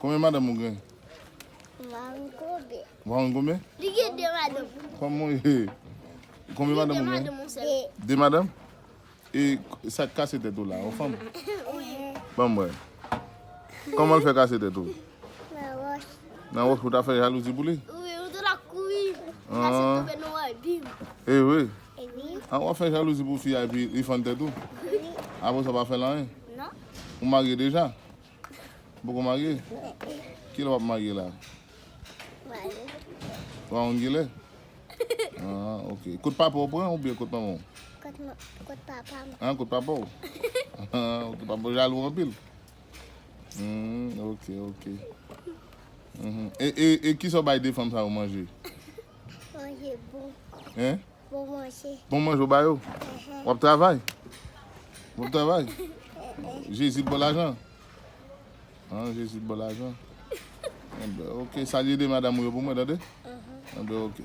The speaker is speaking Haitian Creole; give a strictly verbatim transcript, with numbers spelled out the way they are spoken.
Konbyen madanm ou gen? Mwen konbyen? Ou pa konn konbyen? Li gen de madanm. Kòman w ye? Konbyen Li madanm gen de ou gen? Madanm, yon sèl. De madanm? E sa k kase tèt ou la, yon fanm? Ban m wè. Kòman l fè kase tèt ou? Nan wòch. Nan wòch ou ta fè jalouzi pou li? Wi, ou te la kouri. Ah. Kase tonbe nan wòch, bim. E wi. E wi. An w ap fè jalouzi pou fi a epi li fann tèt ou? Wi. Apre sa w pa fè l anyen? Non. Ou marye deja? Ou poko marye? Kilè w ap marye la? Wale. Ou pa konn kilè? Ah, ok. Kot papa w pran oubyen kot manman w? Kot ma- kot papa m. An, kot papa w? Ah, ok, papa w jalou anpil. Hmm, ok, ok. Mhm. E, e, e kisa w bay de fanm sa yo manje? Manje bon. Hein? Bon manje. Bon manje w ba yo? Mhm. W ap travay? W ap travay? Jezi t ba w lajan? An, Jezi t ba w lajan? Enben, ok. Salye de madanm ou yo pou mwen, tande? Enben, ok.